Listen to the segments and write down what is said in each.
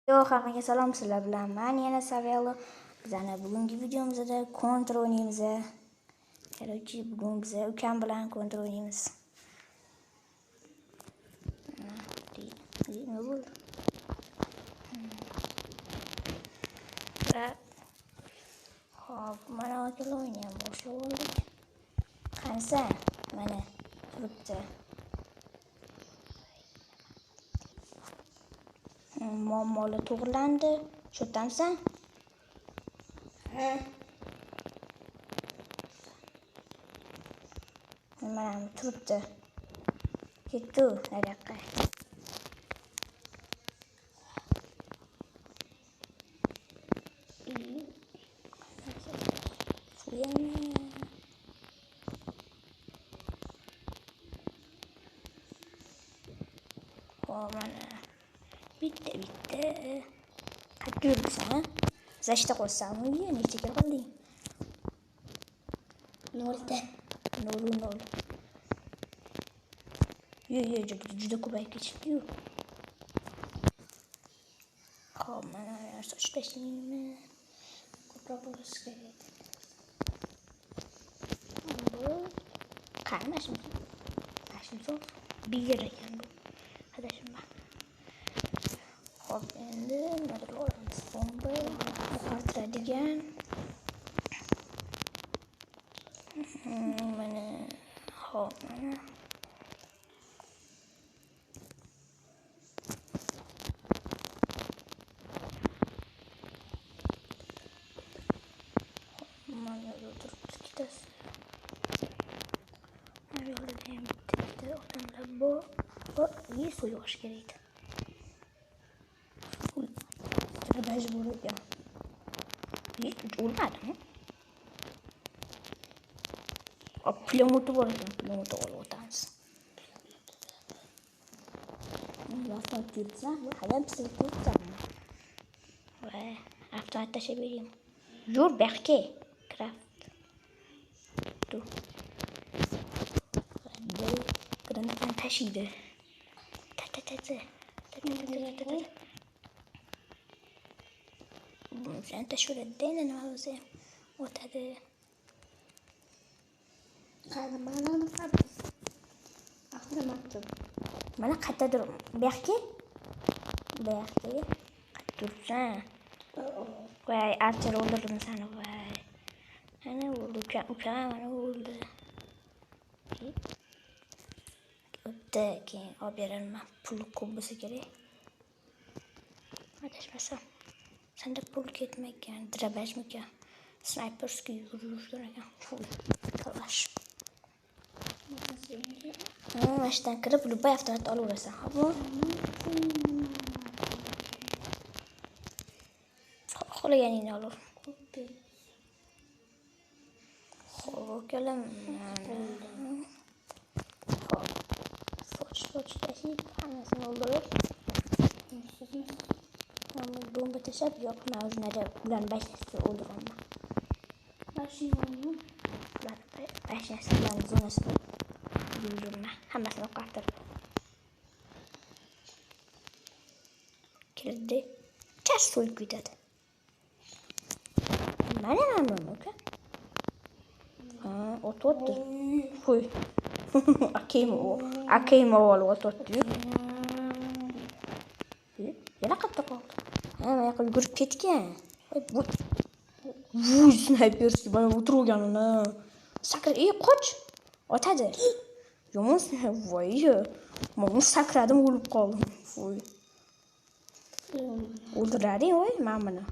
Yo, hammaga salom, sizlar bilan men yana Savello. Bizani bugungi videomizda Counter o'ynaymiz. Короче, bugun biz ukam bilan Counter o'ynaymiz. Nima bo'ldi? Va hop, mana akalar o'yini ham boshlab oldik. Qanisa? Mana turibdi. Muammolar to'g'rilandi. Shu yerdamisan? Ha. Mana turibdi. Ketdi u nariyoqqa. Hop, mana bitta. Qayerda yuribsan? Zashta qo'ysammi? Necha kil qilding? 0'da. 0-0. Yo, juda ko'payib ketishibdi-yu. Hop, mana soch tashlaymi? Ko'proq bo'lishi kerak edi. Bu qani mana shu? Mana shu bir ekan bu. Adashma. Hop, endi nimadir olamiz. Bomba orttiradigan. Mana hop, mana. Mana o'tiribdi ikkitasi. Mana bu yoqda ham bitta odamlar bor. İyi suyu hoş kerak edi. Majbur ekan. O'lmadimi? Pulemyoti bor ekan, pulemyoti olib o'tamiz. Avtomat yuribsan, hadam pistolet yuribsanmi? Voy, avtomat tashlab beraymi? Yur, bu yoqqa. Craft. Tu. Granatani tashiydi. Ta. Sen tashaveradi endi nima bo'lsa ham o'tadi. Qani mana nima? Avtomatda. Mana qayerdadir bu yoqqa. Bu yoqqa. Qayerda turibsan? Voy, Archer o'ldirdim seni, voy. Ana o'ldi, ukam mana o'ldi. O'tdi, keyin olib berarman. Pul ko'p bo'lsa kerak. Adashmasam. Senda pul ketmagan, drabajmikan? Snayperskiy yugurib yurgan ekan. Pul. Kalash. Mana shudan kirib, любой avtomatni olaverasan, hopmi? Xohlaganingni olaver. Xo'p, ukalar. Xo'p. Soch tashib, hammasini o'ldirib. Bomba tashlab, yo'q, men o'zi ularni bashnasini o'ldiraman. Mashinani ularni bashnasini, ularni zonasini o'ldiraman. Hammasini o'qartirib. Keldi. Chas so'yib ketadi. Mana mana uka. Ha, o'tdi. Qo'y. Akayim olib o'tdi. Yana qayerda qoldi? Ha, mana yoqqa yugurib ketgan. Voy, bu snaypersi mana o'tirganini. Sakra, qoch. Otadi. Yomon, voy. Men sakradim, o'lib qoldim. Voy. O'ldirading, voy, men buni.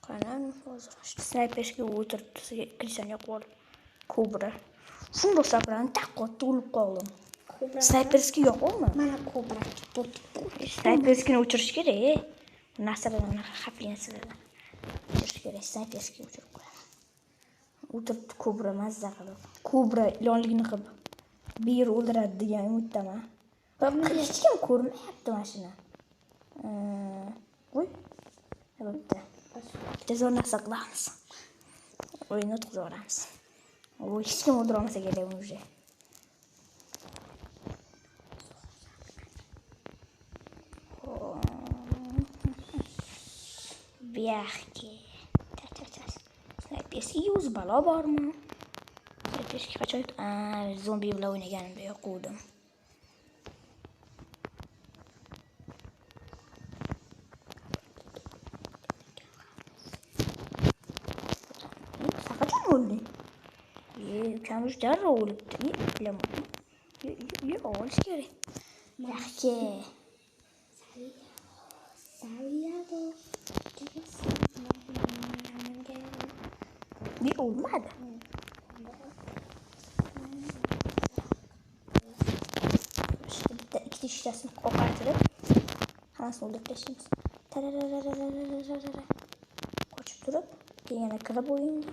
Qani, hozir snayperga o'tiribdi, kilisani yoqib olib. Kobra. Shundoq sakradim, taq otdi, o'lib qoldim. Snayperskiy yo'qmi? Mana kobra. Snayperskiyni o'chirish kerak. Narsalardan, unaqa xavfli narsalardan o'chirish kerak. Snayperskiy o'chirib qo'yaman. O'tiribdi kobra, mazza qilib. Kobra ilonligini qilib bir o'ldiradi degan umiddaman. Hech kim ko'rmayapti mana shuni. Voy. Bo'pti. Bitta zo'r narsa qilamiz. O'yinni o'tkazib yuboramiz. Voy, hech kim o'ldira olmasa kerak uni уже. Buyoqqa. Snayperskiy o'zi balo bormi? Snayperskiy qachon? Zombi bilan o'ynaganimda yo'quvdim. Qachon o'lding? Ukam darrov o'libdi. Bilaman. Olish kerak. Yaxshi. O'lmadi. Bitta ikkita ishtasini oqartirib, hammasini o'ldirib tashlaymiz. Qochib turib, keyin yana kirib o'yinga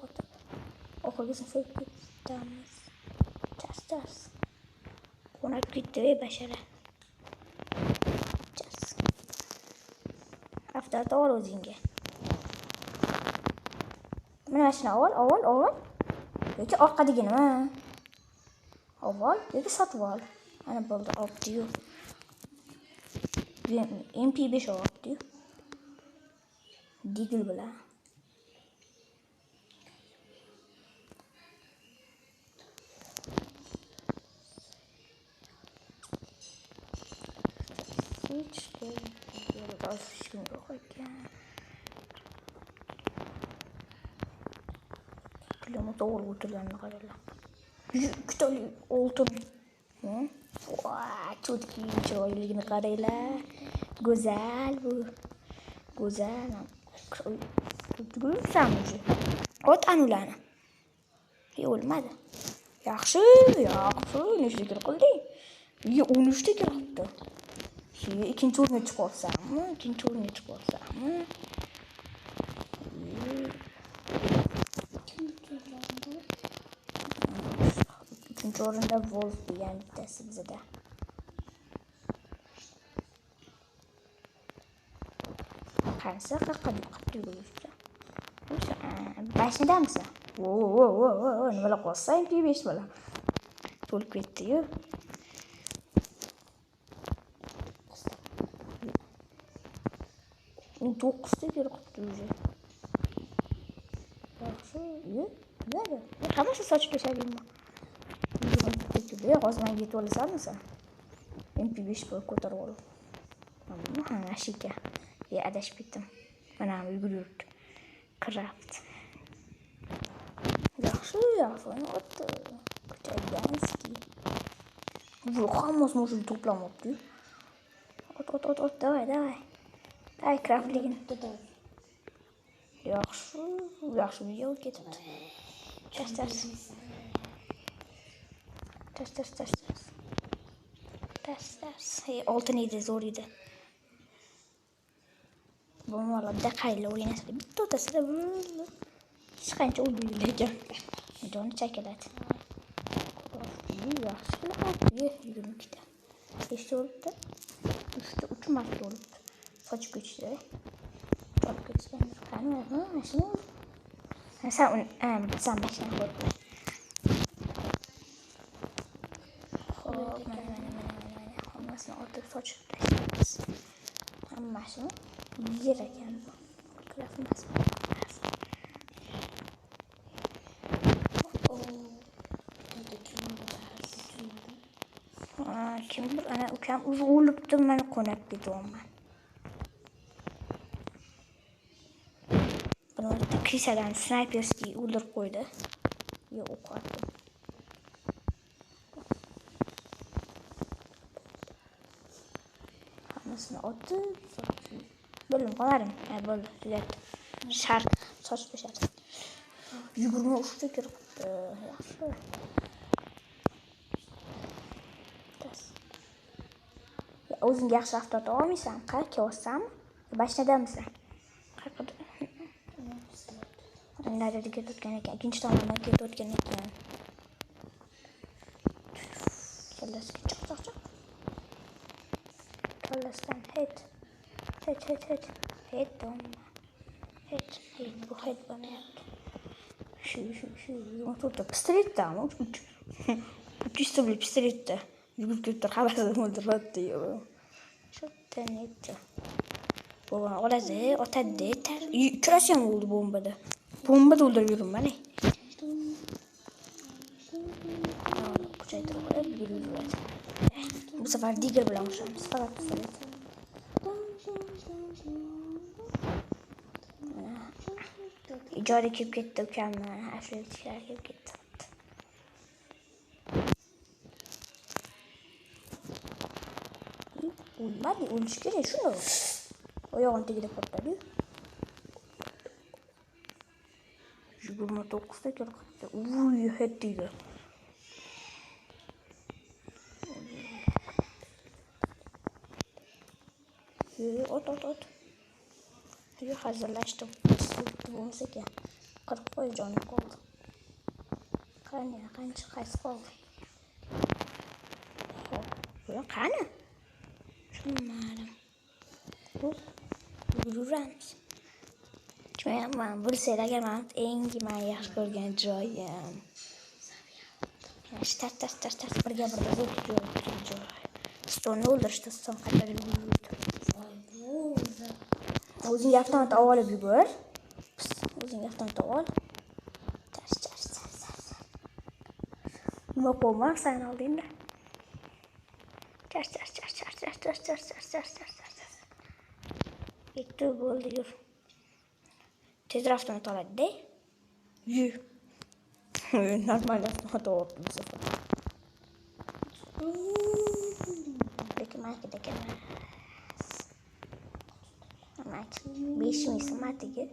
otib, oxirgisini so'yib ketamiz. Chas. Qo'nib ketdi, bashara. Chas. Avtorni ol o'zingga. Mana shuni ol. Yoki orqadagi nima? Avval yoki sotib ol. Ana bo'ldi, olibdi-yu. MP5 olibdi-yu. Deagle bilan. Hech kim yo'q ekan. To'g'ri o'tirganini qaranglar. 102talik oltin. Cho'tki chiroyliligini qaranglar. Go'zal bu. Go'zal. Ko'rsanmi? Ot anularni. O'lmadi. Yaxshi. Nechta kir qilding? 13 ta kir qilibdi. Ikkinchi o'ringa chiqyapsanmi? Uchinchi o'rinda Wolf degan bittasi bizada. Qancha qaqqa yuribsan? Bashnadamisan? Vo, nimalar qolsa MP5 bilan. To'lib ketdi-yu. U 9 ta qilibdi уже. Yaxshi, nima? Hammasi sochib tashladingmi? Hozir menga yetib olasanmi sen? MP5 bo'lib ko'tarib ol. Ha, shu ekan. Adashib ketdim. Mana yugurib yuribdi. Craft. Yaxshi, o'tdi. Kuchayganski. Bu hammasini o'sha to'plamabdi. Ot, давай. Давай craftligini. Yaxshi video ketibdi. Ters. Ters. Oltin edi, zo'r edi. Bu molda qayla o'ynasizlar. Bitta o'tasida hech qancha o'lmaydi ekan. Joni chakiladi. Yaxshi, 22 ta. Nechta o'libdi? 3 marta o'libdi. Sochib ketishdi. Sochib ketishgan. Qani, shuni. Sen bashini qo'yib qo'y. Xo'p, mana. Hammasini otib sochib tashlaymiz. Hammasini yer ekan bu. Graf emas. Kimdir ana ukam o'zi o'libdi, men qo'nab ketyapman. Buni krisadan snayperskiy o'ldirib qo'ydi. Yo, o'q otdim. Hammasini otib, bo'lim qo'yarim. Ha, bo'ldi, tugatdi. Shart, sochib tashladi. 23 ta kiribdi. Yaxshi. O'zingga yaxshi avto olmaysan, qayerga kelyapsanmi? Bashnadamisan? Qayerda? Narida ketayotgan ekan, ikkinchi tomondan ketayotgan ekan. Kallasiga choq. Kallasidan hit. Hit. Hit domma. Hit, bu hit bo'lmayapti. Shu. 24 ta pistoletdami? 3 ta pistoletda. Yugurib kelib turib hammasini o'ldiryapti. Shu necha? Bombani oladi, otadi. Ikkalasi ham o'ldi bombada. Bombada o'ldirib yuribman. Kuchaytirib olib yuraveradi. Bu safar Deagle bilan urishamiz. Faqat pistolet. Ijara kelib ketdi ukamni. Ashulachilar kelib ketdi. O'lmadi, o'lish kerak shuni. Oyog'ini tagida portladi. 29 ta kelib qoldi. Uy, het deydi. Ot, ot, ot. Yo, hazırlaştım. Bo'lmasa ekan. 40% jonim qoldi. Qani, qancha qaysi qoldi? Xo'p, bular qani? Tushunmadim. Xo'p, yuraveramiz. Tushunmayapman. Bilsanglar agar meni eng men yaxshi ko'rgan joyim. Mana shu tas tas tas tas birga birga joy. Stolni o'ldirishdi, stol qaytarib yurdi. O'zingga avtomat olib yugur. O'zingga avtomat ol. Tas tas tas tas. Nima qo'yma sen oldingda. Tas tas tas tas tas tas tas tas tas tas tas. Ketdi, bo'ldi, yur. Tezroq avtomat oladi-da. Yur. Normal avtomat olibdi bu safar. Lekin maykidagi emas. 5000 so'm atigi.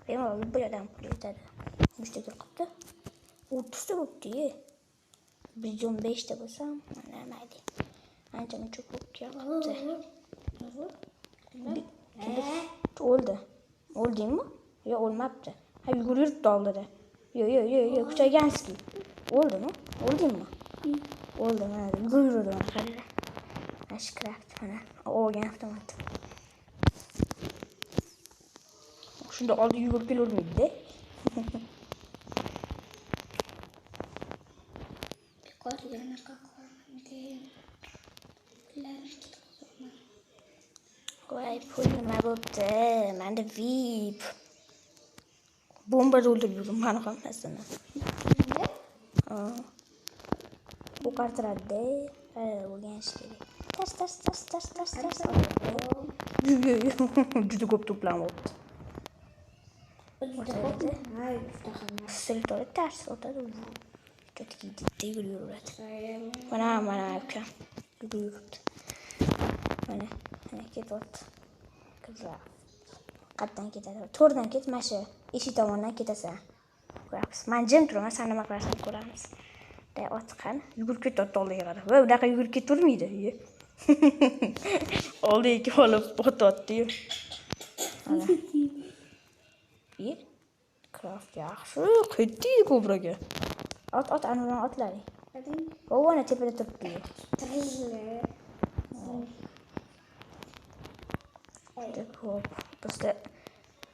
Bemalol bir odam pul yetadi. Nechta kir qilibdi? 30 ta bo'libdi-ye. 115 ta bo'lsa, mana mayli. Ancha muncha ko'p qilibdi. O'ldi. O'ldingmi? Yo'q, o'lmabdi. Ha, yugurib yuribdi oldida. Yo'q, yo'q, yo'q, yo'q, kuchayganski. O'ldimi? O'ldingmi? O'ldi, mana yugurib yurdi mana qaranglar. Mana shu craft, mana olgan avtomat. Shunda oldi yugurib kelavermaydi-da. Voy, pul nima bo'pti? Menda VIP. Bomba o'ldirib yuribman hammasini. Bu qartiradi-da. O'rganish kerak. Tas tas tas tas tas tas. Juda ko'p to'planibdi. Pistolet tars otadi. Bitta yugurib yuraveradi. Mana mana ukam yugurib yuribdi. Mana mana ketyapti. Qayerdan ketadi? To'rdan ket, mana shu eshik tomondan ketasan. Ko'ramiz. Men jim turaman, sen nima qilasan ko'ramiz. Da ot qani? Yugurib ketyapti oldiga qarab. Va unaqa yugurib ketavermaydi. Oldiga kelib olib otyapti-yu. Mana. Craft yaxshi, ketdi kobraga. Ot, ot, anavi otlaring. O, ana tepada turibdi. Juda ko'p. Bizda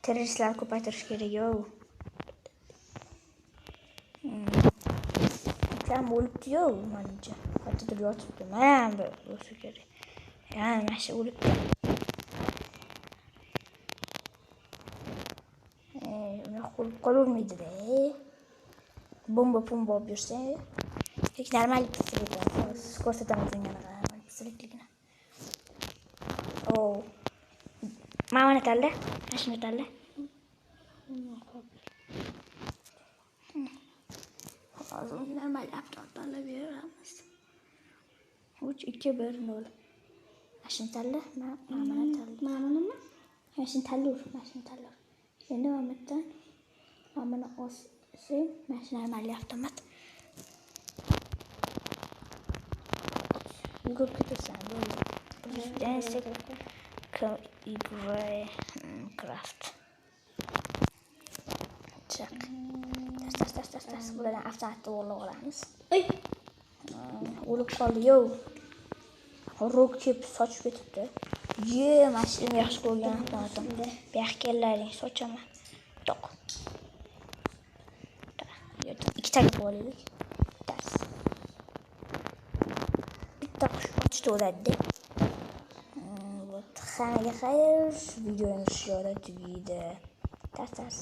terroristlarni ko'paytirish kerak, yo. Ukam o'libdi-yu, menimcha. Qayerdadir yotibdi. Mana bu bo'lsa kerak. Ya, mana shu o'libdi. Unaqa o'lib qolavermaydi-da. Bomba pumba olib yursa, lekin normal pistolet ko'rsataman senga normal pistoletligini. O. Mana buni tanla, mana shuni tanla. Hozir normal avtomat tanlab beramiz. 3 2 1 0. Mana shuni tanla, mana buni tanla. Mana bunimi? Mana shuni tanla, mana shuni tanla. Endi mana bu yerdan mana buni olsang, mana shu normal avtomat. Yugurib ketasan, bo'ldi. Craft. Chiq. Tas tas tas tas tas. Bulardan avtomatni o'g'irlab olamiz. O'lib qoldi, yo. Rok kelib sochib ketibdi. Ye, mana shu eng yaxshi ko'rgan avtomatim. Bu yoqqa kellaring sochaman. To'q. Ikkita qilib olaylik. Tas. Bitta qush otishda o'ladi-da. Вот, Hammaga xayr, videomiz shu yerda tugaydi. Tas tas.